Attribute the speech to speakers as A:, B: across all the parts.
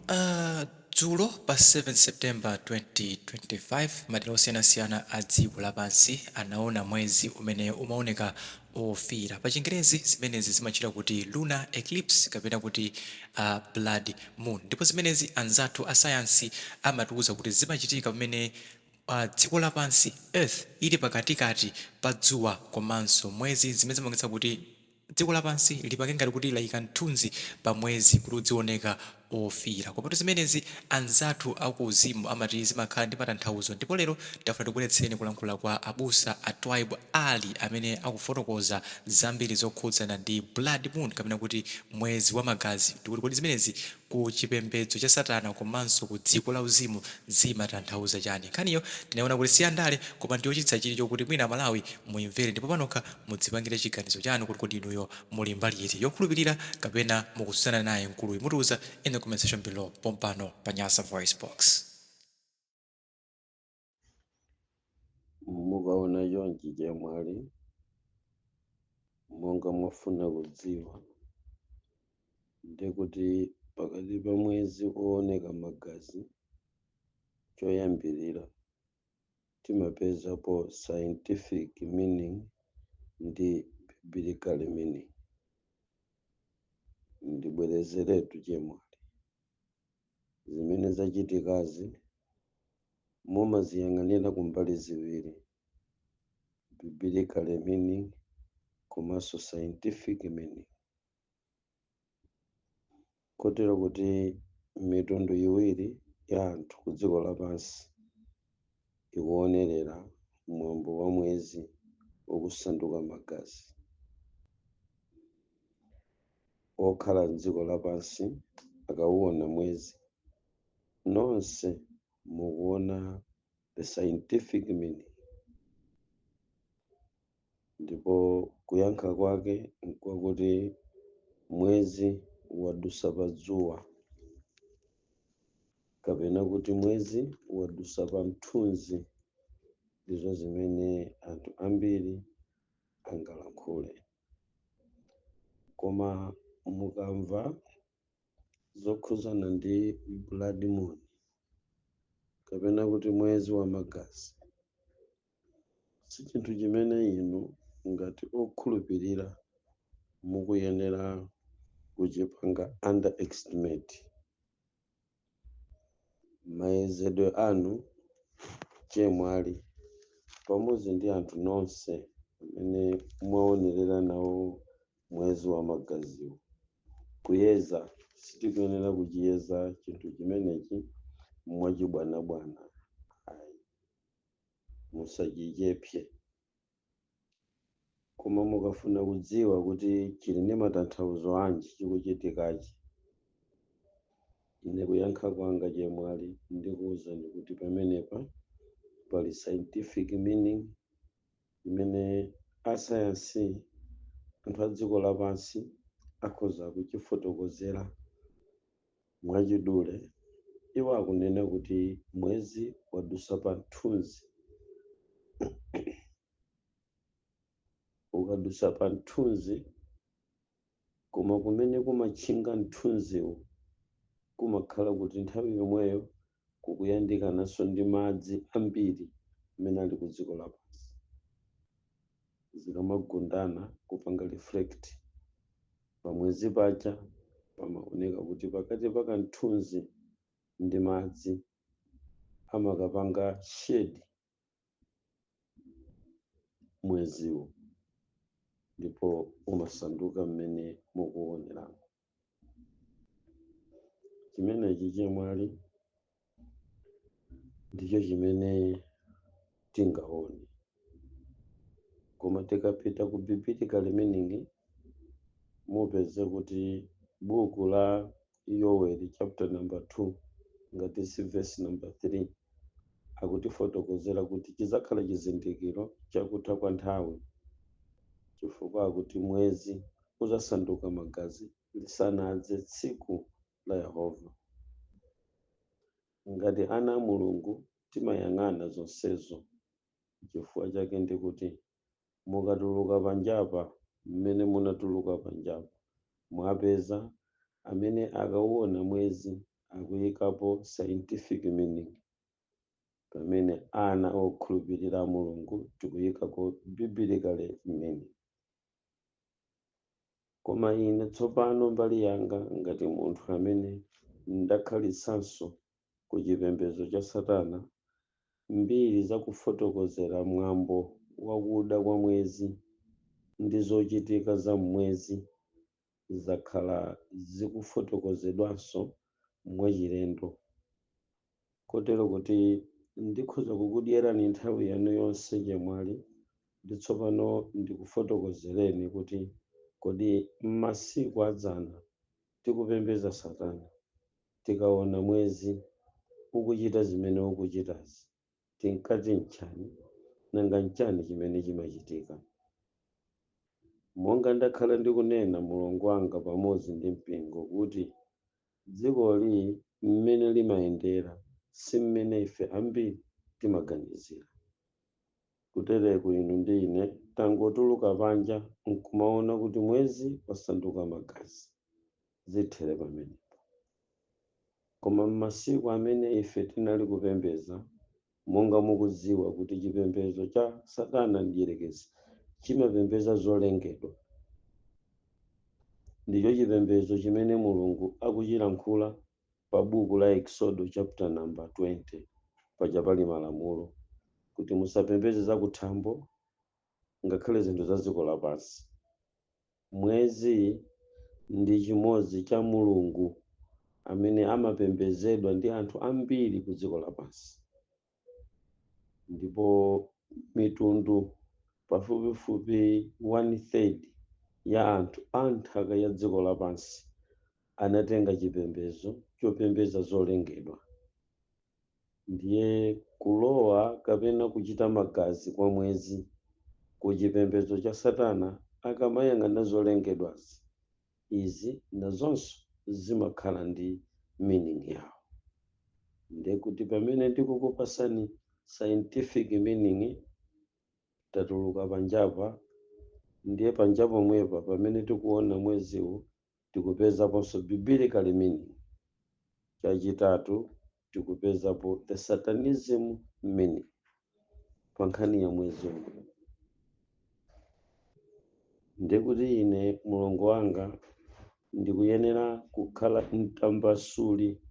A: Dzulo pa 7 September 2025, madera osiyanasiyana a dziko lapansi anaona mwezi umene umaoneka ofiira. Pa Chingerezi zimenezi zimatchedwa kuti lunar eclipse kapena kuti blood moon, ndipo zimenezi anzathu a sayansi amatiuza kuti zimachitika pamene dziko lapansi, Earth, ili pakatikati pa dzuwa komanso mwezi, zimene zimapangitsa kuti dziko lapansi lipange ngati kuti layika mthunzi pa mwezi kuti udzioneka ofiira. Komatu zimenezi anzathu akuuzimu amati zimakhala ndi matanthauzo, ndipo lero tafuna tikubweretsereni kulankhula kwa abusa a Twaibu Ali amene akufotokoza zambiri zokhudzana ndi blood moon kapena kuti mwezi wa magazi, ndikuti kodi zimenezi ku chipembedzo cha satana komanso ku dziko la uzimu zimatanthauza chani. Nkhaniyo tinayiona kuti siyandale koma ndiyochititsa chidwi chokuti mwina Amalawi muyimvere ndipo panokha mudzipangire chiganizo chanu kuti kodi inuyo muli mbali iti, yokhulupilira kapena mukutsutsana naye mkuluyu. Mutiuza in the comment section below pompano pa Nyasa VoiceBox.
B: Mukaona chonchi chemwali, monga mwafuna kudziwa, ndikuti pakati pa mwezi wooneka magazi, choyambirira timapezapo scientific meaning ndi biblical meaning. Ndibwerezeretu chemwali, zimene zachitikazi mumaziyang'anira kumbali ziwiri, biblical meaning komanso scientific meaning, kotero kuti mitundu iwiri ya anthu ku dziko lapansi ikuonerera mwambo wa mwezi ukusanduka magazi. Okhala m'dziko lapansi akauona mwezi, nonse mukuona the scientific meaning, ndipo kuyankha kwake nkwakuti mwezi wadusa pa dzuwa, kapena kuti mwezi wadusa pa mthunzi. Ndizo zimene anthu ambiri angalankhule. Koma mukamva zokhuzana ndi blood moon kapena kuti mwezi wa magazi, si chinthu chimene inu ngati okhulupirira mukuyenera kuchipanga underestimate. Mayezedwe anu chemwali pamodzi ndi anthu nonse amene mwaonerera nawo mwezi wa magaziwo, kuyeza sitikuyenera kuchiyeza chinthu chimenechi mwachibwanabwana ayi, musachichepse. Koma mukafuna kudziwa kuti chili ndi matanthauzo anji chikuchitikachi, ine kuyankha kwanga chemwali ndikuwuzani kuti pamenepa pali scientific meaning imene asayansi, anthu a dziko lapansi, akhoza kuchifotokozera mwachidule. Iwo akunena kuti mwezi wadusa pa mthunzi. Ukadusa pa mthunzi, koma kumene kumatchinga mthunziwo kumakhala kuti nthawi yomweyo kukuyandikananso ndi madzi ambiri amene ali ku dziko lapansi. Zikamagundana kupanga reflect pamwezi paja, pamaoneka kuti pakati pa kamthunzi ndi madzi amakapanga shade mweziwo, ndipo umasanduka mmene mukuoneramo. Chimenechi chemwali ndicho chimene tingaone. Koma tikapita ku biblical meaning, mupeze kuti buku la Yoweli chapter number 2, ngati si verse number 3, akutifotokozera kuti chizakhala chizindikiro chakutha kwa nthawi, chifukwa akuti mwezi uzasanduka magazi lisanadze tsiku la Yehova. Ngati ana a Mulungu timayang'ana zonsezo. Chifukwa chake ndikuti mukatuluka panjapa, mmene munatuluka panjapa, mwapeza amene akauona mwezi akuyika. Akuyikapo scientific meaning, pamene ana okhulupirira Mulungu tikuyikako biblical meaning. Koma ine tsopano mbali yanga, ngati munthu amene ndakhalitsanso ku chipembedzo cha satana, mbiri zakufotokozera mwambo wakuda kwa mwezi ndi zochitika za mwezi zakhala zikufotokozedwanso mwachilendo, kotero kuti ndikhoza kukudyerani nthawi yanu yonse, chemwali. Ndi tsopano ndikufotokozereni kuti kodi m'masiku adzana tikupembedza satana, tikaona mwezi ukuchita zimene ukuchitazi, tinkati nchani? Nanga nchani chimene chimachitika? Monga ndakhala ndikunena, mulongo wanga pamodzi ndi mpingo, kuti dzikoli mmene limayendera si mmene ife ambiri timaganizira. Kutereku inu ndi ine tangotuluka panja nkumaona kuti mwezi wasanduka magazi, zithere pamenepo. Koma m'masiku amene ife tinali kupembedza, monga mukudziwa kuti chipembedzo cha satana mdierekezi chimapembedza zolengedwa, ndicho chipembedzo chimene Mulungu akuchilankhula pa buku la Exodo chapter number 20. Paja pali malamulo kuti musapembedze zakuthambo ngakhale zinthu za dziko lapansi. Mwezi ndi chimodzi cha mulungu amene amapembedzedwa ndi anthu ambiri ku dziko lapansi, ndipo mitundu pafupifupi 1/3 ya anthu a nthaka ya dziko lapansi anatenga chipembedzo chopembedza zolengedwa. Ndiye kulowa kapena kuchita magazi kwa mwezi ku chipembedzo cha satana, akamayang'ana zolengedwazi, izi nazonso zimakhala ndi meaning yawo. Ndekuti pamene ndikukupasani scientific meaning, tatuluka panjapa. Ndiye panja pomwepa pamene tikuona mweziwu, tikupezaponso biblical meaning. Chachitatu, tikupezapo the satanism meaning pa nkhani ya mwezi omwe. Ndekuti ine, mulongo wanga, ndikuyenera kukhala mtambasuli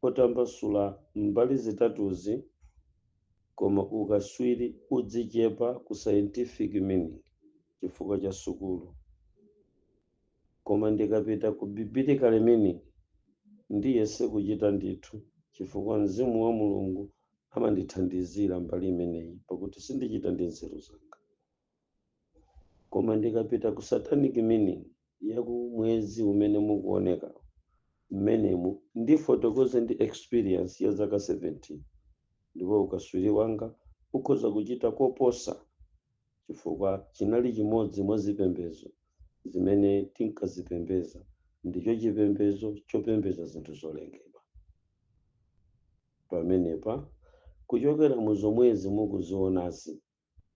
B: otambasula mbali zitatuzi, koma ukaswiri udzichepa ku scientific meaning chifukwa cha sukulu. Koma ndikapita ku biblical meaning, ndiyese kuchita ndithu, chifukwa mzimu wa Mulungu amandithandizira mbali imeneyi, pakuti sindichita ndi nzeru zanga. Koma ndikapita ku satanic meaning yaku mwezi umene mukuoneka mmenemu, ndifotokoze ndi experience ya zaka 17, ndipo ukaswiri wanga ukhoza kuchita koposa, chifukwa chinali chimodzi mwa zipembedzo zimene tinkazipembeza, ndicho chipembedzo chopembeza zinthu zolengedwa. Pamenepa, kuchokera mu zomwezi mukuzionazi,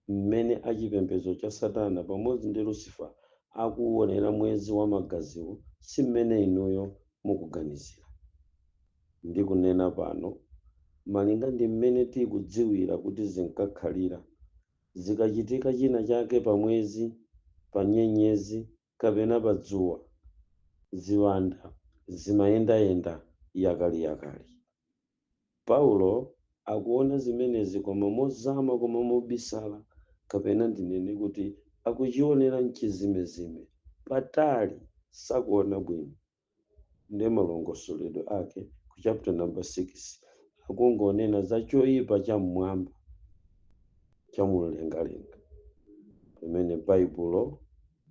B: mmene achipembedzo cha satana pamodzi ndi Lucifer akuwonera mwezi wa magaziwo, si mmene inuyo mukuganizira. Ndikunena pano, malinga ndi mmene tikudziwira kuti zinkakhalira, zikachitika china chake pa mwezi, pa nyenyezi kapena pa dzuwa, ziwanda zimayendayenda yakaliyakali. Paulo akuona zimenezi, koma mozama, koma mobisala, kapena ndinene kuti akuchionera mchizimezime, patali sakuona bwino. Ndi malongosoledwe ake ku chapter number 6 akungonena za choyipa cha mmwamba, cha mumlengalenga, pamene Baibulo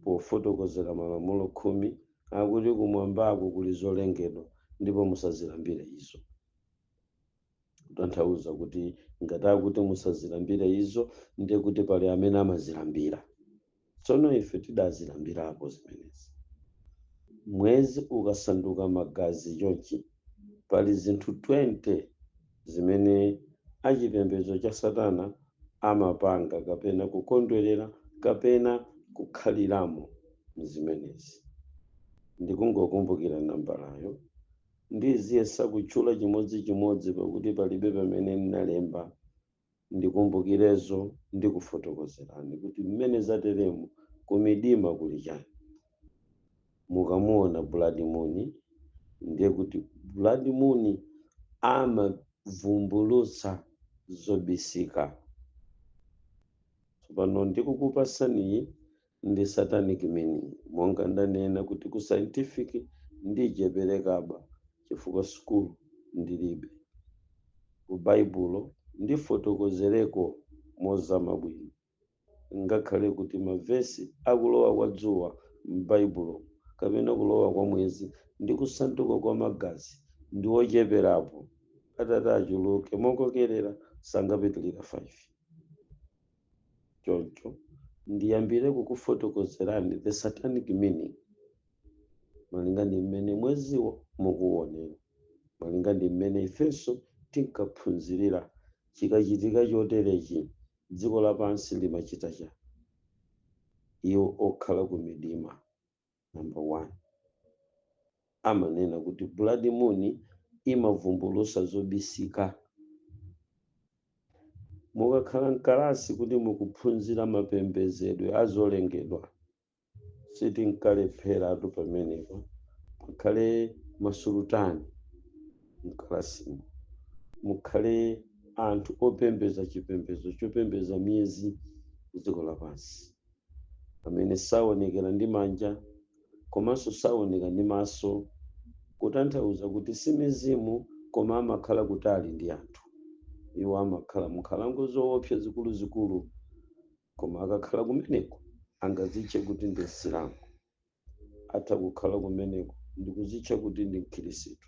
B: pofotokozera malamulo 10 akuti kumwambako kuli zolengedwa ndipo musazilambire izo. Kutanthauza kuti ngati akuti musazilambire izo, ndiye kuti pali amene amazilambira. Tsono ife tidazilambirapo zimenezi. Mwezi ukasanduka magazi chonchi, pali zinthu 20 zimene achipembedzo cha satana amapanga kapena kukondwerera kapena kukhaliramo. Mzimenezi ndikungokumbukira nambalayo. Ndiziyesa kutchula chimodzimodzi, pakuti palibe pamene ndinalemba. Ndikumbukirezo ndikufotokozerani kuti mmene zateremu kumidima kuli chani. Mukamuona blood moon, ndiye kuti blood moon amavumbulutsa zobisika. Tsopano ndikukupasaniyi ndi satanic meaning. Monga ndanena kuti ku scientific ndicheperekaba chifukwa sukulu ndilibe. Ku Baibulo ndifotokozereko mozama bwino, ngakhale kuti mavesi akulowa kwa dzuwa m'Baibulo kapena kulowa kwa mwezi ndi kusanduka kwa magazi ndi ocheperapo. Atati achuluke mokokerera sangapitilira 5. Choncho ndiyambire kukufotokozerani the satanic meaning malinga ndi mmene mweziwo mukuwonera, malinga ndi mmene ifenso tinkaphunzirira. Chikachitika choterechi, dziko lapansi limachita cha iwo okhala ku midima. Number one, amanena kuti blood moon imavumbulutsa zobisika. Mukakhala mkalasi kuti mukuphunzira mapembedzedwe azolengedwa, sitinkalepheratu pamenepo. Mukhale masulutani mkalasimo, mukhale anthu opembedza chipembedzo chopembedza miyezi dziko lapansi, amene saonekera ndi manja komanso saoneka ndi maso, kutanthauza kuti si mizimu, koma amakhala kutali ndi anthu. Iwo amakhala munkhalango zoopsa zikuluzikulu, koma akakhala kumeneko angazitche kuti ndi Msilamu, atha kukhala kumeneko ndikuzitcha kuti ndi Mkhirisitu,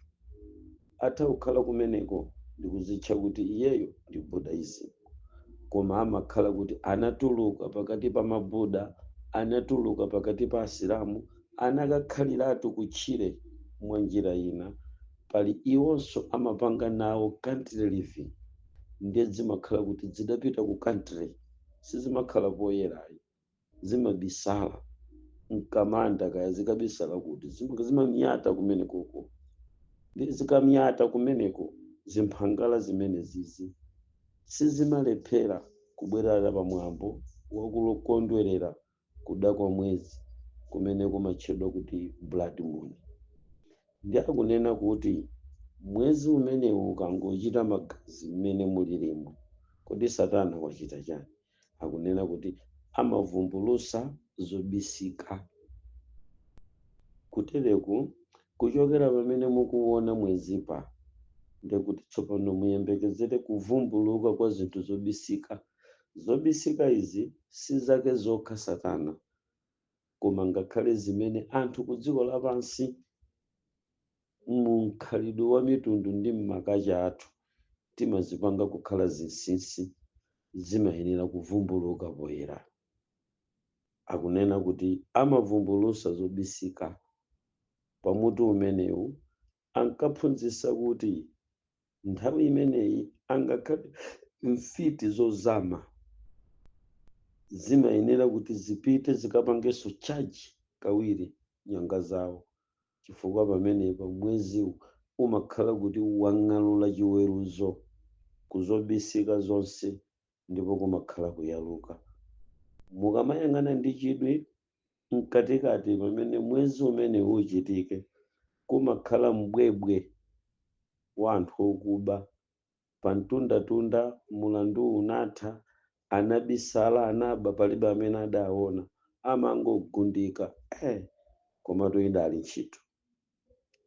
B: atha kukhala kumeneko ndikuzitcha kuti iyeyo ndi Buddhism, koma amakhala kuti anatuluka pakati pa Mabuda, anatuluka pakati pa Asilamu, anakakhaliratu kutchire. Mwa njira ina, pali iwonso amapanga nawo country living, ndiye zimakhala kuti zidapita ku country, sizimakhala poyerayi, zimabisala mkamanda, kaya zikabisala kuti, zimamyata kumenekoko. Ndi zikamyata kumeneko, zimphangala zimene zizi sizimalephera kubwerera pamwambo wakukondwerera kuda kwa mwezi kumene kumatchedwa kuti blood moon. Ndi akunena kuti mwezi umenewu ukangochita magazi mmene mulirimo, kodi satana wachita chani? Akunena kuti amavumbulutsa zobisika. Kutereku, kuchokera pamene mukuona mwezipa, ndekuti tsopano muyembekezere kuvumbuluka kwa zinthu zobisika. Zobisika izi si zake zokha satana, koma ngakhale zimene anthu ku dziko lapansi mu mkhalidwe wa mitundu ndi mmakacha athu timazipanga kukhala zinsinsi, zimayenera kuvumbuluka poyera. Akunena kuti amavumbulutsa zobisika. Pamutu umenewu ankaphunzitsa kuti nthawi imeneyi angakhale mfiti zozama zimayenera kuti zipite zikapangenso charge kawiri nyanga zawo, chifukwa pamenepa mweziwu umakhala kuti wang'alula chiweruzo kuzobisika zonse, ndipo kumakhala kuyaluka. Mukamayang'ana ndi chidwi mkatikati pamene mwezi umene uchitike, kumakhala mbwebwe wa anthu okuba pamtundatunda. Mulandu unatha, anabisala, anaba, palibe amene adaona, amangogundika. Komatu idali ntchito,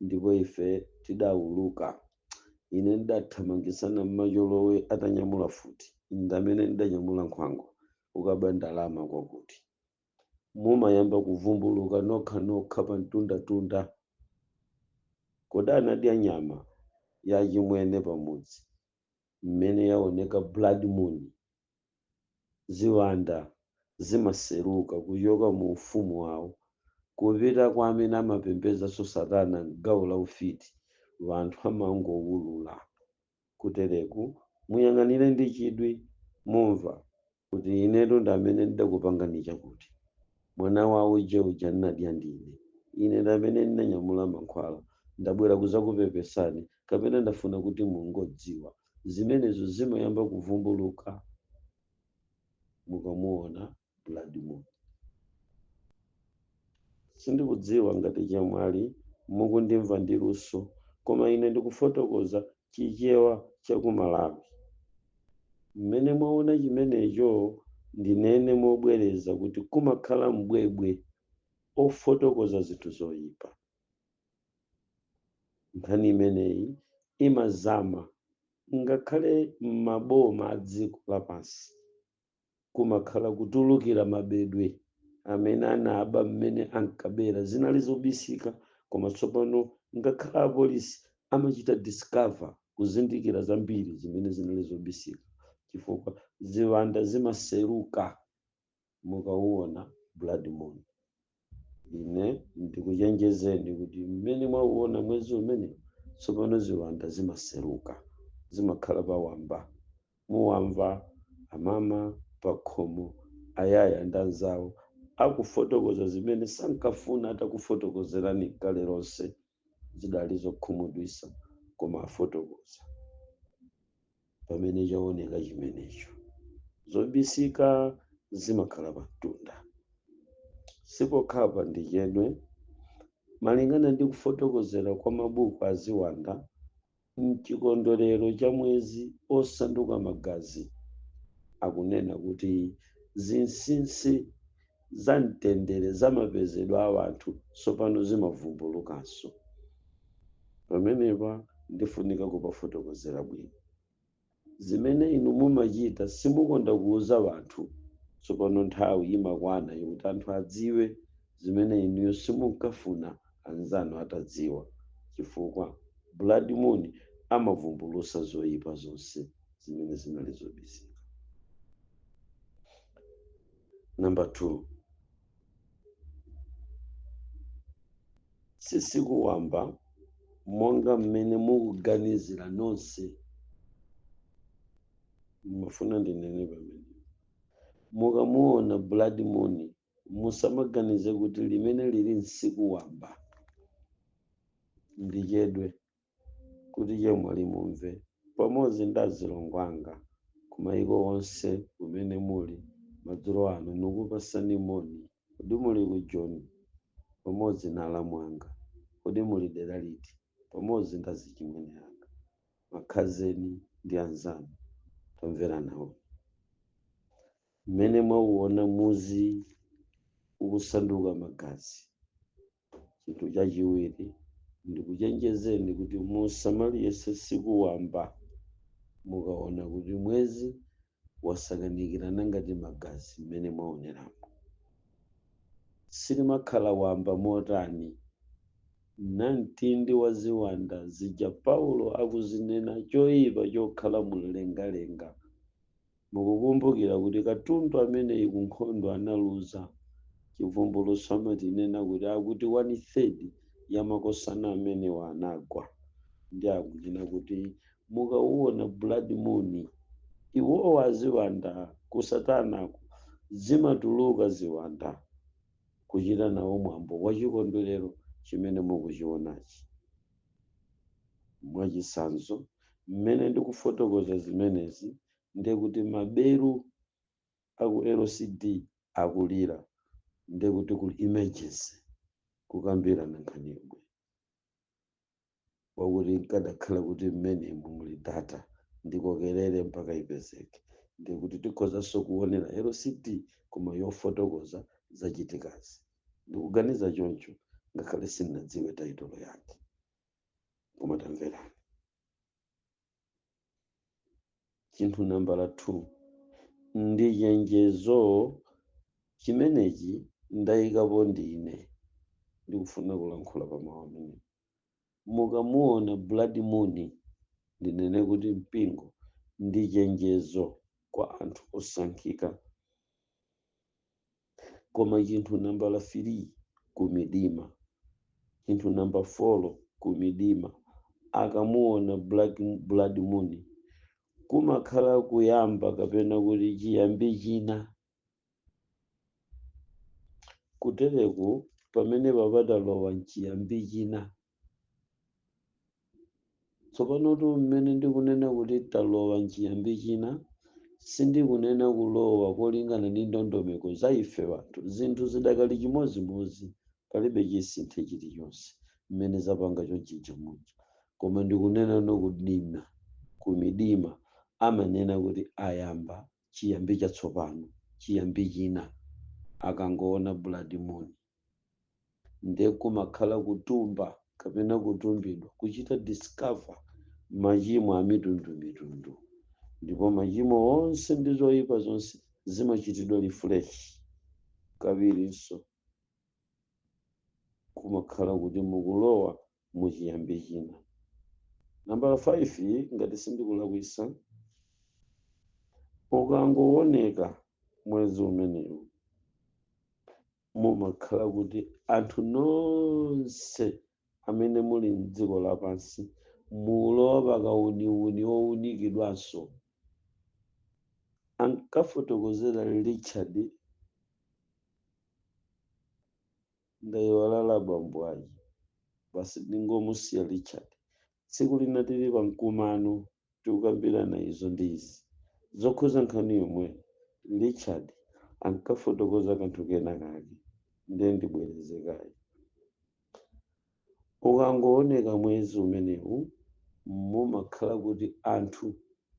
B: ndipo ife tidawuluka. Ine ndidathamangisana mmacholowe atanyamula futi, ndamene ndidanyamula nkhwangwa ukaba ndalama. Kwakuti mumayamba kuvumbuluka nokha nokha pa mtundatunda. Kodi anadya nyama yachimwene pamudzi mmene yaoneka blood moon? Ziwanda zimaseruka kuchoka mu ufumu wawo kupita kwa amene amapembedzanso satana m'gawo la ufiti. Anthu amangowulula. Kutereku muyang'anire ndi chidwi, mumva kuti inetu ndi amene ndidakupangani chakuti, mwana wawo uje uja ndinadya ndine, ine ndi amene ndinanyamula mankhwala. Ndabwera kuzakupepesani, kapena ndafuna kuti mungodziwa. Zimenezo zimayamba kuvumbuluka mukamuona blood moon. Sindikudziwa ngati chemwali mukundimva ndi luso, koma ine ndikufotokoza Chichewa chakumalawi. Mmene mwaona chimenecho, ndinene mobwereza kuti kumakhala mbwebwe ofotokoza zinthu zoyipa. Nkhani imeneyi imazama ngakhale m'maboma a dziko lapansi. Kumakhala kutulukira mabedwe amene anaba mmene ankabera, zinali zobisika, koma tsopano ngakhale apolisi amachita discover, kuzindikira zambiri zimene zinali zobisika, chifukwa ziwanda zimaseruka mukauona blood moon. Ine ndikuchenjezeni kuti mmene mwauona mwezi umene tsopano, ziwanda zimaseruka, zimakhala pawamba. Muwamva amama pakhomo, ayaya ndi anzawo akufotokoza zimene sankafuna atakufotokozerani kale lonse. Zidali zokhumudwitsa, koma afotokoza pamene chaoneka chimenecho. Zobisika zimakhala pamtunda. Sipokhapa ndichedwe, malingana ndi kufotokozera kwa mabuku aziwanda, mchikondwerero cha mwezi osanduka magazi, akunena kuti zinsinsi za mtendere zamapezedwa a anthu tsopano zimavumbulukanso. Pamenepa ndifunika kupafotokozera bwino. Zimene inu mumachita simukonda kuuza anthu, tsopano nthawi imakwana yokuti anthu adziwe zimene inuyo simunkafuna anzanu atadziwa, chifukwa blood moon amavumbulusa zoyipa zonse zimene zinali zobisika. Number 2, sisikuwamba monga mmene mukuganizira nonse. Mafuna ndinene pamene mukamuona blood moon, musamaganize kuti limene lili nsiku wamba. Ndichedwe kuti chemwali mumve pamodzi ndi azilongo anga kumayiko onse kumene muli madzulo ano. Nikupasani moni. Kodi muli ku Joni pamodzi na alamu anga? Kodi muli dera liti pamodzi ndi azichimwene anga, makhazeni ndi anzanu? Tamvera nawo mmene mwauona muzi ukusanduka magazi. Chinthu chachiwiri, ndikuchenjezeni kuti musamaliyese siku wamba mukaona kuti mwezi wasakanikirana ngati magazi mmene mwaoneramo. Silimakhala wamba motani? Namtindi wa ziwanda zija Paulo akuzinena, choyipa chokhala mumlengalenga. Mukukumbukira kuti katundu ameneyi ku nkhondo analuza. Chivumbulutso amatinena kuti akuti 1/3 ya makosana amenewa anagwa. Ndi akunena kuti mukauona blood moon, iwowa ziwanda kusatanako zimatuluka ziwanda kuchita nawo mwambo wachikondwerero chimene mukuchionachi. Mwachisanzo, mmene ndikufotokoza zimenezi, ndiye kuti maberu aku LCD akulira, ndiye kuti kuli emergency kukambirana nkhani yomwe wakuti nkadakhala kuti mmenemu muli data ndikokerere mpaka ipezeke. Ndiye kuti tikhozanso kuonera LCD koma yofotokoza zachitikazi. Ndikuganiza choncho, ngakhale sindinadziwe title yake, koma tamverani. Chinthu nambala 2 ndi chenjezo chimenechi ndayikapo ndine ndikufuna kulankhula pamawu amene mukamuona blood moon. Ndinene kuti mpingo ndi chenjezo kwa anthu osankhika. Koma chinthu nambala 3 kumidima, chinthu namba 4 kumidima, akamuona blood moon kumakhala kuyamba kapena kuti chiyambi china. Kutereku pamene papatalowa nchiyambi china. Tsopanotu mmene ndikunena kuti talowa mchiyambi china, sindikunena kulowa kolingana ndi ndondomeko za ife wanthu. Zinthu zidakali chimozimozi, palibe chisinthe chilichonse mmene zapanga chonchija muja, koma ndikunena nokudima kumidima amanena kuti ayamba chiyambi chatsopano, chiyambi china, akangoona blood moon. Ndiye kumakhala kutumba kapena kutumbidwa, kuchita discover machimo a mitundumitundu, ndipo machimo onse ndi zoyipa zonse zimachitidwa refresh kawirinso. Kumakhala kuti mukulowa muchiyambi china. Nambala 5, ngati sindikulakwisa, ukangooneka mwezi umenewu, mumakhala kuti anthu nonse amene muli mdziko lapansi mukulowa pakauniuni owunikidwanso. Ankafotokozera Richard, ndayiwalala bambo ake, basi ndingomusiya Richard. Tsiku lina tili pa mkumano tikukambirana izo ndi izi zokhuza nkhani yomwe, Richard ankafotokoza kanthu kena kake, ndiye ndibwerezekayi. Ukangooneka mwezi umenewu, mumakhala kuti anthu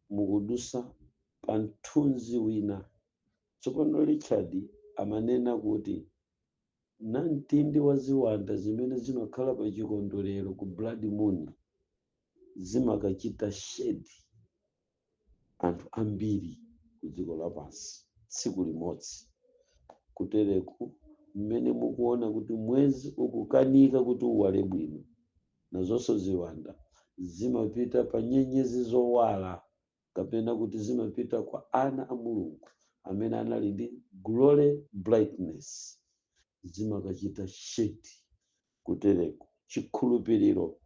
B: mukudusa pa mthunzi wina. Tsopano Richard amanena kuti namtindi wa ziwanda zimene zimakhala pa chikondwerero ku blood moon zimakachita shed anthu ambiri ku dziko lapansi tsiku limodzi. Kutereku mmene mukuona kuti mwezi ukukanika kuti uwale bwino, nazonso ziwanda zimapita pa nyenyezi zowala, kapena kuti zimapita kwa ana a Mulungu amene anali ndi glory brightness, zimakachita shed. Kutereku chikhulupiriro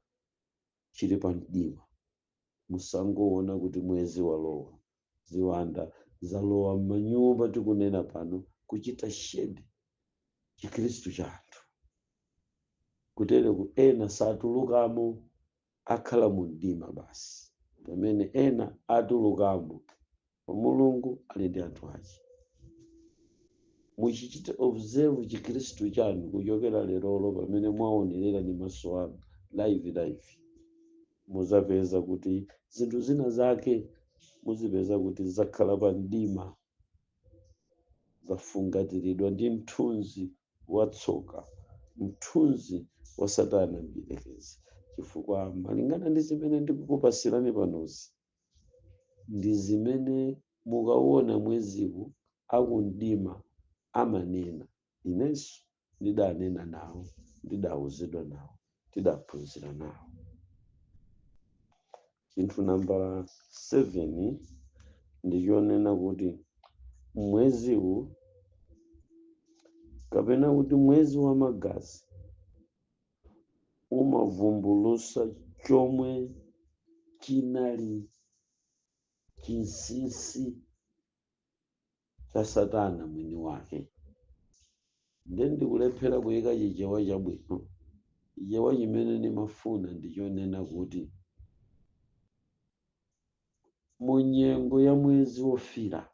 B: chili pa mdima. Musangoona kuti mwezi walowa, ziwanda zalowa m'manyumba tikunena pano, kuchita shed chikhristu cha anthu. Kutereku ena satulukamo, akhala mu mdima basi, pamene ena atulukamo. Mulungu ali ndi anthu ake. Muchichite observe chikhristu chanu kuchokera lerolo, pamene mwaonerera ndi maso anu live live, muzapeza kuti zinthu zina zake muzipeza kuti zakhala pa mdima, zafungatiridwa ndi mthunzi watsoka, mthunzi wa Satana mdierekezi. Chifukwa malingana ndi zimene ndikukupasirani panozi, ndi zimene mukaona mweziwu akumdima amanena. Inenso ndidanena nawo, ndidawuzidwa nawo, tidaphunzira nawo. Chinthu nambala 7 ndichonena kuti mweziwu, kapena kuti mwezi wa magazi, umavumbulusa chomwe chinali chinsinsi cha Satana mwini wake. Nde ndikulephera kuyika Chichewa chabwino. Chichewa chimene ndimafuna ndichonena kuti mu nyengo ya mwezi wofira,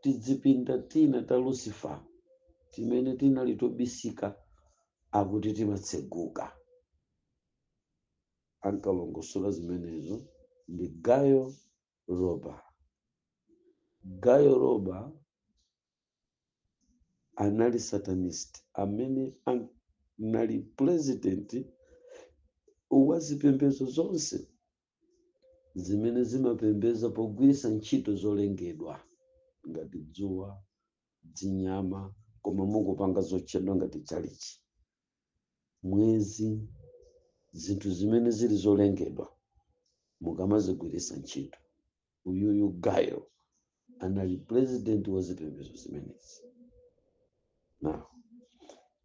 B: tizipinda tina ta Lucifer timene tinali tobisika akuti timatseguka. Ankalongosola zimenezo ndi Gayo Roba. Gayo Roba anali satanist amene anali president wa zipembedzo zonse zimene zimapembedza pogwiritsa ntchito zolengedwa ngati dzuwa, zinyama, koma mukupanga zotchedwa ngati chalichi, mwezi, zinthu zimene zili zolengedwa mukamazigwiritsa ntchito. Uyuyu Gayo anali president wa zipembedzo zimenezi. Now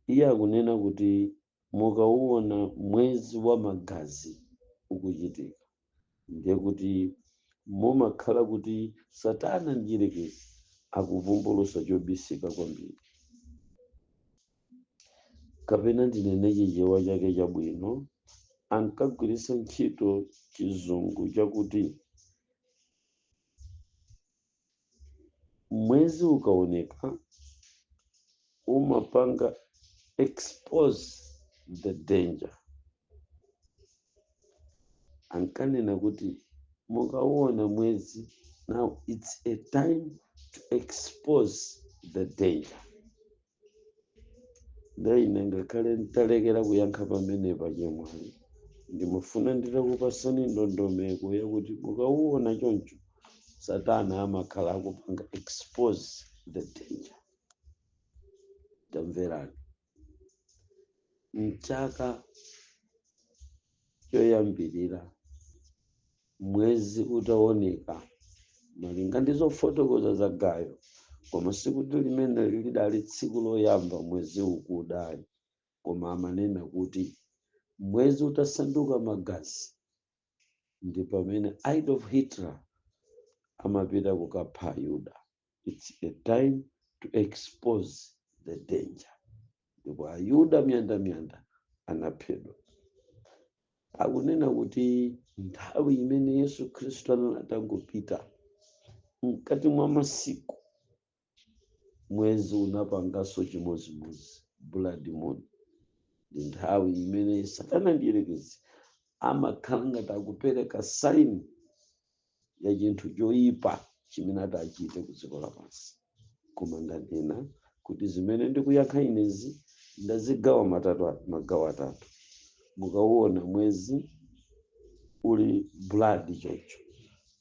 B: iye akunena kuti mukauona mwezi wa magazi ukuchitika, ndiye kuti mumakhala kuti Satana mdierekezi akuvumbulusa chobisika kwambiri. Kapena ndinene Chichewa chake chabwino, ankagwiritsa ntchito Chizungu chakuti mwezi ukaoneka umapanga expose the danger. Ankanena kuti mukauona mwezi, now it's a time to expose the danger. Ndiye ine ngakhale nditalekera kuyankha pamenepa, chemwali, ndimafuna nditakupasani ndondomeko yakuti mukauona choncho, Satana amakhala akupanga expose the danger. Tamverani, mchaka choyambirira mwezi utaoneka, malinga ndi zofotokoza za Gayo, koma sikuti limene lidali tsiku loyamba mwezi ukudayi, koma amanena kuti mwezi utasanduka magazi ndi pamene Adolf Hitler amapita kukapha Ayuda. It's a time to expose the danger. Ndipo Ayuda miyandamiyanda anaphedwa. Akunena kuti nthawi imene Yesu Khristu anali atangopita, mkati mwa masiku mwezi unapanganso chimodzimodzi, blood moon. Ndi nthawi imene Satana ndiyerekezi amakhala ngati akupereka sign ya chinthu choyipa chimene atachite ku dziko lapansi. Koma ndanena kuti zimene ndikuyankha inezi ndazigawa magawo atatu. Mukauona mwezi uli blood choncho,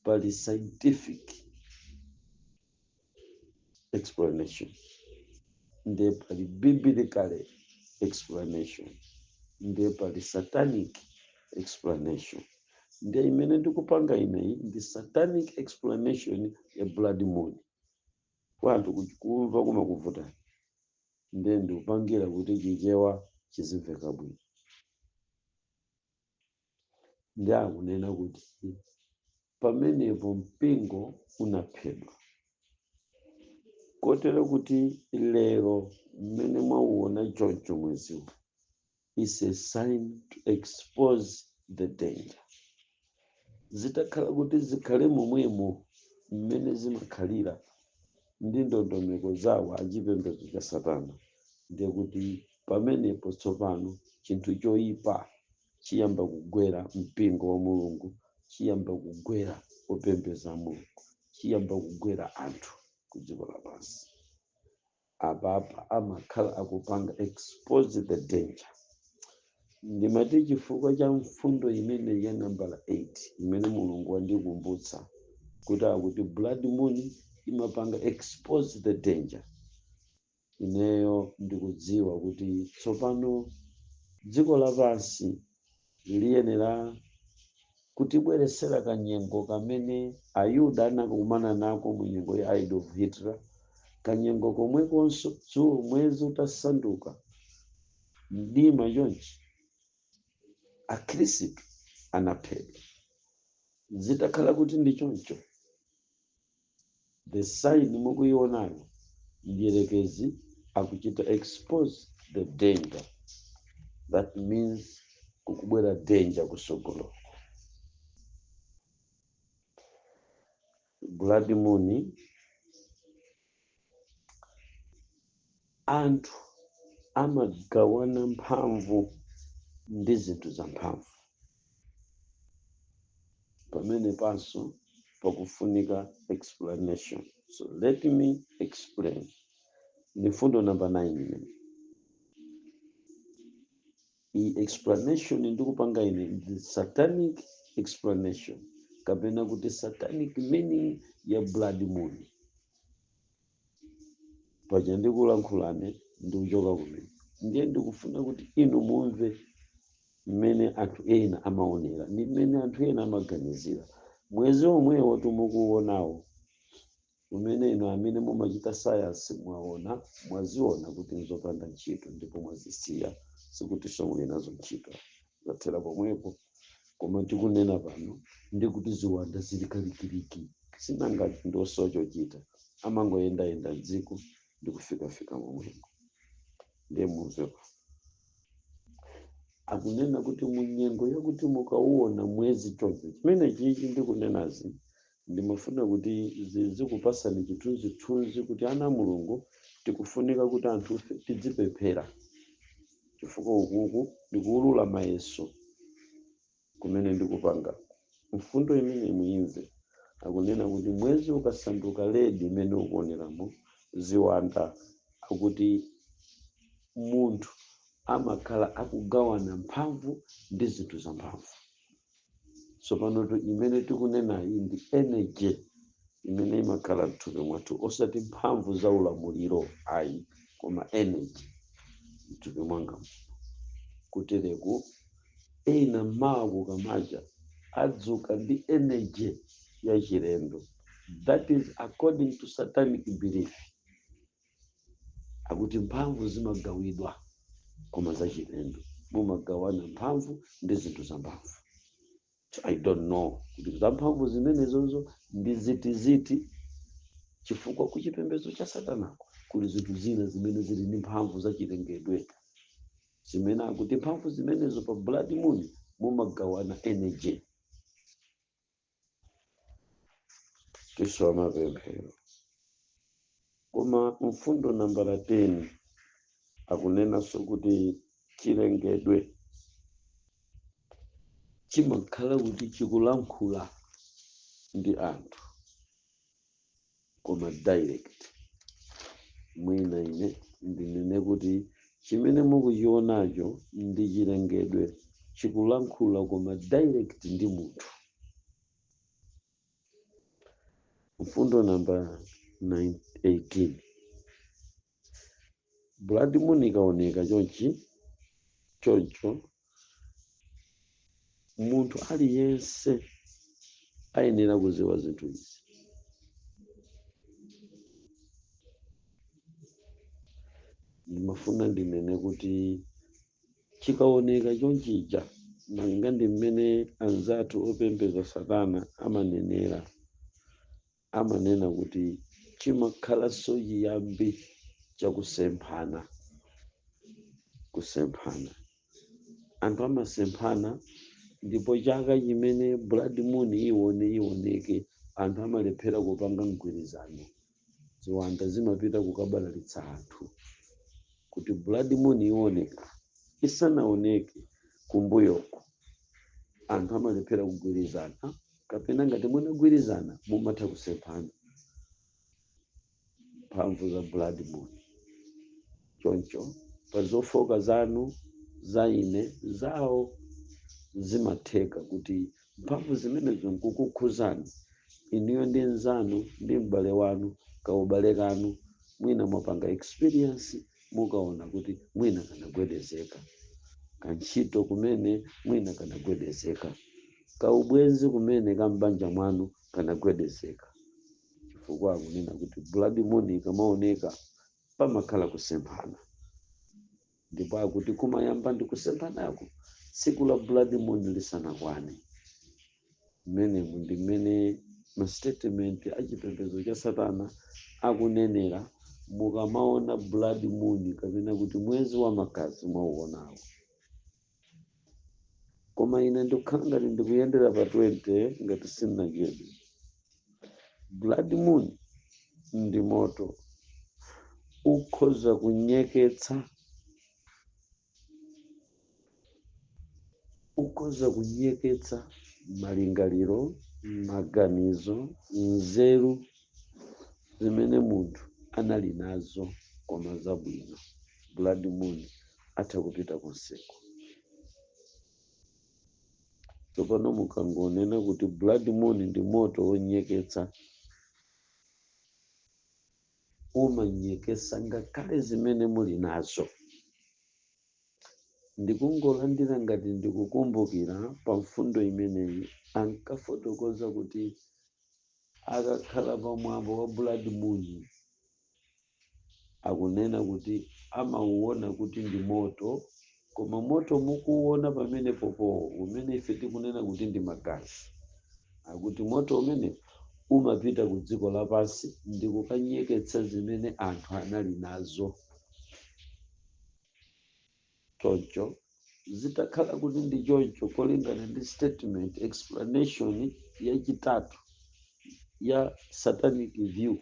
B: pali scientific explanation, ndiye pali biblical explanation, ndiye pali satanic explanation. Ndiye imene ndikupanga ineyi ndi satanic explanation ya blood moon. Kwa anthu kumva kumakuvutani, ndiye ndikupangira kuti Chichewa chizimveka bwino. Ndi akunena kuti pamenepo mpingo unaphedwa, kotero kuti lero mmene mwauona choncho mweziwu is a sign to expose the danger. Zitakhala kuti zikhale momwemo mmene zimakhalira ndi ndondomeko zawo achipembedzo cha Satana, ndiye kuti pamenepo tsopano chinthu choyipa chiyamba kugwera mpingo wa Mulungu, chiyamba kugwera opembedza Mulungu, chiyamba kugwera anthu ku dziko lapansi. Apapa amakhala akupanga expose the danger. Ndimati chifukwa cha mfundo imene ya nambala 8 imene Mulungu wandikumbutsa kuti akuti blood moon imapanga expose the danger, ineyo ndikudziwa kuti tsopano dziko lapansi liyenera kutibweresera kanyengo kamene Ayuda anakumana nako mu nyengo ya Adolf Hitler, kanyengo komwekonso dzuwa mwezi utasanduka mdima chonchi, Akhristu anaphedwa. Zitakhala kuti ndi choncho, the sign mukuyionayo, mdierekezi akuchita expose the danger. That means kukubwera danger kusogolo. Blood moon, anthu amagawana mphamvu ndi zinthu za mphamvu. Pamene panso pakufunika explanation, so let me explain. Ni fundo number 9 imene iyi explanation ndikupanga ine ndi satanic explanation, kapena kuti satanic meaning ya blood moon. Paja ndikulankhulane ndikuchoka kumene, ndiye ndikufuna kuti inu mumve mmene anthu ena amaonera ndi mmene anthu ena amaganizira. Mwezi omwewo tumukuonawo umene inu amene mumachita science mwaona, mwaziona kuti nzopanda ntchito ndipo mwazisiya, sikuti muli nazo ntchito, zathera pomwepo. Koma tikunena pano ndikuti ziwanda zili kalikiliki, sinangati ndiosowa chochita, amangoyendayenda mdziko ndi kufikafika momwemo. Ndiye mumve pa Akunena kuti munyengo yakuti mukauona mwezi choncho, chimene chichi ndikunenazi ndimafuna kuti zikupasani chithunzithunzi kuti ana Mulungu tikufunika kuti anthu tidzipemphera, chifukwa ukuku ndikuwulula mayeso kumene ndikupanga. Mfundo imene muyimve, akunena kuti mwezi ukasanduka red imene ukuoneramo ziwanda, akuti munthu amakhala akugawana mphamvu ndi zinthu za mphamvu. Tsopanotu imene tikunenayi ndi energy imene imakhala mthupi mwathu, osati mphamvu za ulamuliro ayi, koma energy mthupi mwanga. Kutereku ena mmawa kukamacha adzuka ndi energy ya chilendo. That is according to satanic belief. Akuti mphamvu zimagawidwa koma za chilendo, mumagawana mphamvu ndi zinthu za mphamvu. So I don't know kuti za mphamvu zimenezozo ndi zitiziti, chifukwa kuchipembedzo cha satanako kuli zinthu zina zimene zili ndi mphamvu za chilengedwe, zimene akuti mphamvu zimenezo pa blood moon mumagawana energy. Tisowa mapemphero. Koma mfundo nambala 10 akunenanso kuti chilengedwe chimakhala kuti chikulankhula ndi anthu koma direct. Mwina ine ndinene kuti chimene mukuchionacho ndi chilengedwe chikulankhula koma direct ndi munthu. Mfundo namba 18, blood moon ikaoneka chonchi choncho, munthu aliyense ayenera kuziwa zinthu izi. Ndimafuna ndinene kuti chikaoneka chonchija, malinga ndi mmene anzathu opembedza satana amanenera, amanena kuti chimakhalanso chiyambi chakusemphana. Kusemphana, anthu amasemphana, ndipo chaka chimene blood moon ioneke, anthu amalephera kupanga mgwirizano. Ziwanda zimapita kukabalalitsa anthu kuti blood moon ioneka. Isanaoneke kumbuyoko, anthu amalephera kugwirizana, kapena ngati munagwirizana mumatha kusemphana. Mphamvu za blood moon. Choncho pa zofoka zanu, za ine, zawo, zimatheka kuti mphamvu zimenezo nkukukhuzani inuyo ndi nzanu ndi m'bale wanu, kaubale kanu, mwina mwapanga experience, mukaona kuti mwina kanagwedezeka kantchito kumene, mwina kanagwedezeka kaubwenzi kumene kambanja mwanu kanagwedezeka, chifukwa akunena kuti blood moon ikamaoneka pamakhala kusemphana, ndipo akuti kumayamba ndi kusemphanako tsiku la blood moon lisanakwane. Mmenemu ndi mmene ma statement achipembedzo cha satana akunenera. Mukamaona blood moon kapena kuti mwezi wa magazi mwauonawo, koma ine ndikukhala ngati ndikuyendera pa 20 ngati sindinachedwe. Blood moon ndi moto ukhoza kunyeketsa, ukhoza kunyeketsa malingaliro, maganizo, nzeru zimene munthu anali nazo koma zabwino. Blood moon atha kupita konseko. Tsopano mukangonena kuti blood moon ndi moto wonyeketsa, umanyeketsa ngakhale zimene muli nazo. Ndikungolandira ngati ndikukumbukira pa mfundo imeneyi, ankafotokoza kuti akakhala pamwambo wa blood moon, akunena kuti amauona kuti ndi moto, koma moto mukuuona pamene popo umene ife tikunena kuti ndi magazi, akuti moto umene umapita ku dziko lapansi ndi kukanyeketsa zimene anthu anali nazo. Choncho Zitakhala kuti ndi choncho, kolingana ndi statement explanation yachitatu ya satanic view,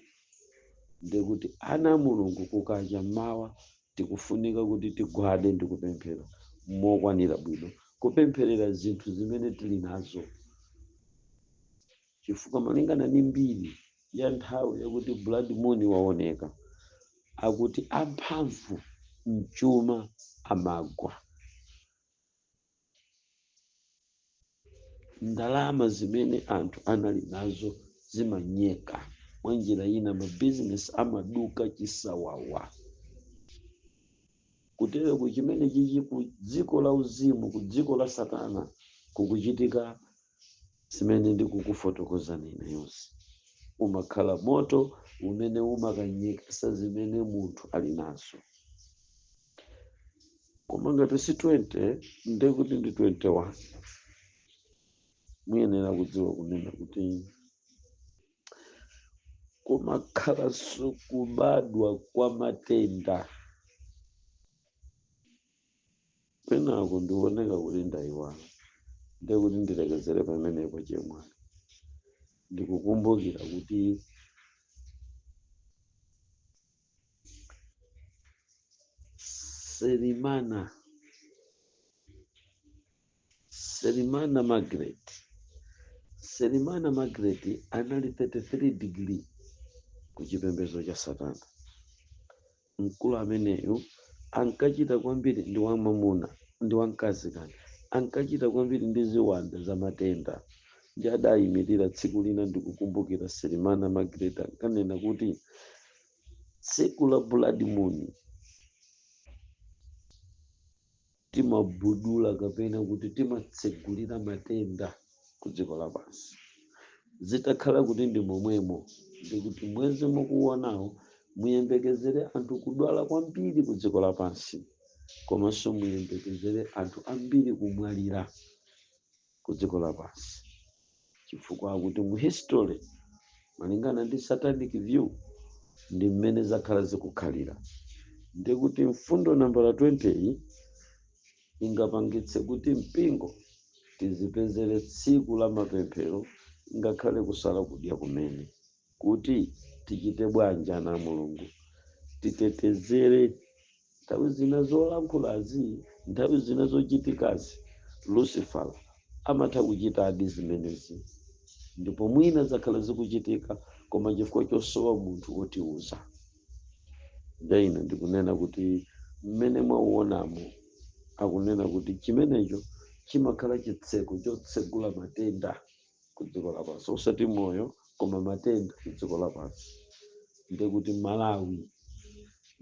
B: ndikuti ana a Mulungu kukacha mmawa tikufunika kuti tigwade ndi kupemphera mokwanira bwino, kupempherera zinthu zimene tili nazo, chifukwa malingana ndi mbiri ya nthawi yakuti blood moon waoneka, akuti amphamvu mchuma amagwa, ndalama zimene anthu anali nazo zimanyeka, mwa njira ina mabizinesi amaduka chisawawa. Kutereko chimene chichi ku dziko la uzimu, ku dziko la satana, kukuchitika zimene ndikukufotokozani ine yonse. Umakhala moto umene umakanyekesa zimene munthu ali nazo. Koma ngati si 20, ndekuti ndi 21. Muyenera kudziwa kunena kuti kumakhalanso kubadwa kwa matenda. Penako ndioneka kuti ndayiwala, ndekuti ndilekezere pamenepo. Chemwali, ndikukumbukira kuti Selimana Margaret, Selimana Margaret anali 33 degree ku chipembedzo cha satana. Mkulu ameneyu ankachita kwambiri ndi wamwamuna ndi wamkazi kani, ankachita kwambiri ndi ziwanda za matenda, ndi adayimirira tsiku lina. Ndikukumbukira Selimana Margaret ankanena kuti tsiku la blood moon timabudula kapena kuti timatsegulira matenda ku dziko lapansi. Zitakhala kuti ndi momwemo, ndikuti mwezi mukuwonawo muyembekezere anthu kudwala kwambiri ku dziko lapansi, komanso muyembekezere anthu ambiri kumwalira ku dziko lapansi, chifukwa akuti mu history, malingana ndi satanic view, ndi mmene zakhala zikukhalira. Ndikuti mfundo nambala 20 iyi ingapangitse kuti mpingo tizipezere tsiku la mapemphero, ngakhale kusala kudya kumene, kuti tichite bwanji ana a Mulungu, titetezere nthawi zina zolankhulazi, nthawi zina zochitikazi. Lucifer amatha kuchitadi zimenezi, ndipo mwina zakhala zikuchitika, koma chifukwa chosowa munthu wotiuza. Nde ine ndikunena kuti mmene mwauonamo, akunena kuti chimenecho chimakhala chitseko chotsegula matenda ku dziko lapansi, osati moyo, koma matenda ku dziko lapansi. Ndekuti Malawi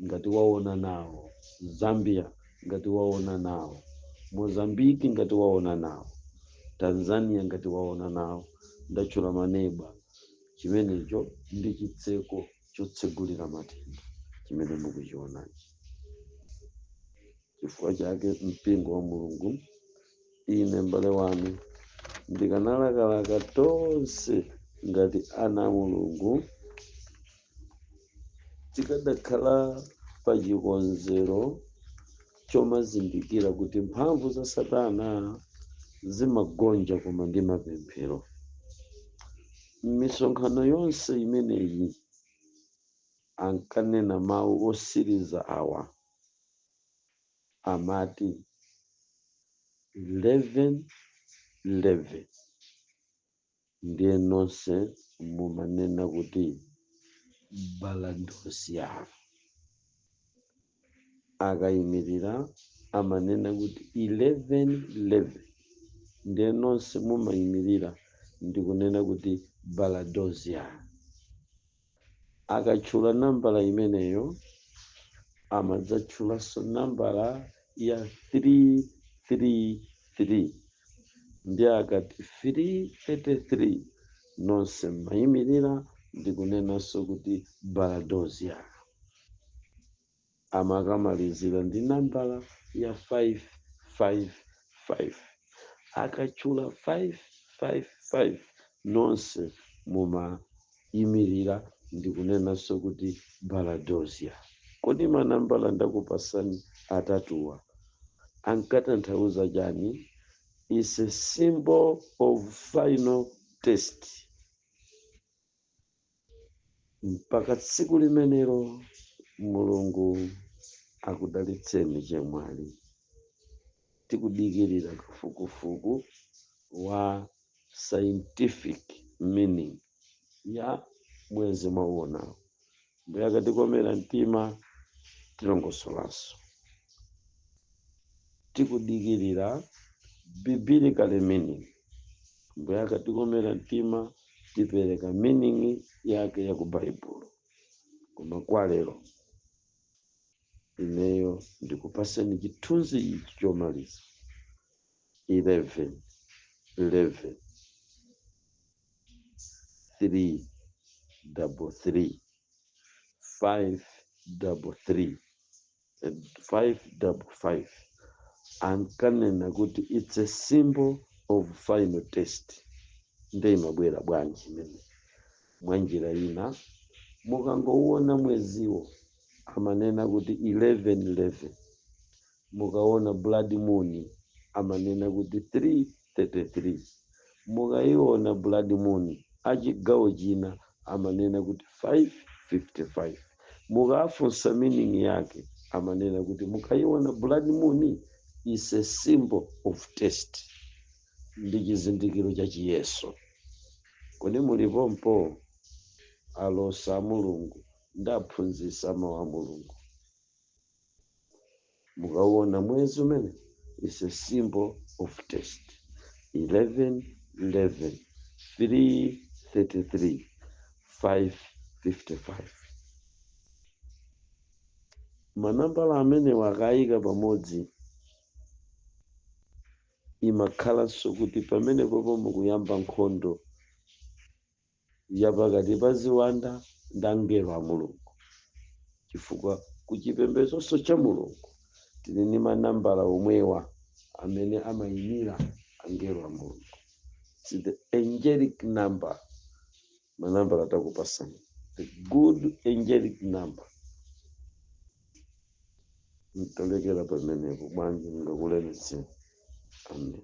B: ngati waona nawo, Zambia ngati waona nawo, Mozambiki ngati waona nawo, Tanzania ngati waona nawo, ndatchula maneba, chimenecho ndi chitseko chotsegulira matenda chimene mukuchionachi. Chifukwa chake mpingo wa Mulungu, ine m'bale wanu ndikanalakalaka tonse ngati ana a Mulungu tikadakhala pa chikonzero chomazindikira kuti mphamvu za satana zimagonja koma ndi mapemphero. M'misonkhano yonse imeneyi ankanena mawu osiriza awa, amati 11 11, ndiye nonse mumanena kuti balandosia. Akayimirira amanena kuti 11 11, ndiye nonse mumayimirira ndikunena kuti baladozia. Akatchula nambala imeneyo, amadzatchulanso nambala ya 333, ndi akati 333 nonse mmayimirira ndikunenanso kuti baladozia. Amakamalizira ndi nambala ya 555. Akatchula 555 nonse mumayimirira ndikunenanso kuti baladozia. Kodi manambala ndakupasani atatuwa Ankatanthauza chani? Is a symbol of final test. Mpaka tsiku limenelo, Mulungu akudalitseni chemwali. Tikudikirira kafukufuku wa scientific meaning ya mwezi mwauonawo. Mbuye akatikomera mtima, tilongosolanso. Tikudikirira biblical meaning. Mbuye akatikomera mtima, tipereka meaning yake ya ku Baibulo. Koma kwa lero, ineyo ndikupaseni chithunzi ichi chomaliza: 11 11 3 3 3 5 3 3 5 5 5. Ankanena kuti it's a symbol of final test. Nde imabwera bwanji imene? Mwanjira ina, mukangouona mweziwo, amanena kuti 11 11. Mukaona blood moon, amanena kuti 333. Mukayiona blood moon achigawo china, amanena kuti 555. Mukafunsa meaning yake, amanena kuti mukayiona blood moon is a symbol of test, ndi chizindikiro cha chiyeso. Kodi mulipompo, alosa a Mulungu? Ndaphunzitsa mawu a Mulungu. Mukauona mwezi umene is a symbol of test, 11 11 333 555, manambala amene wakayika pamodzi, imakhalanso kuti pamenepopo mukuyamba nkhondo yapakati pa ziwanda ndi angelo a Mulungu, chifukwa kuchipembedzonso cha Mulungu tili ndi manambala omwewa amene amayimira angelo a Mulungu. It's the angelic number. Manambala takupasani, the good angelic number. Ntalekera pamenepo bwanji? Ngakulemetseni. Amen.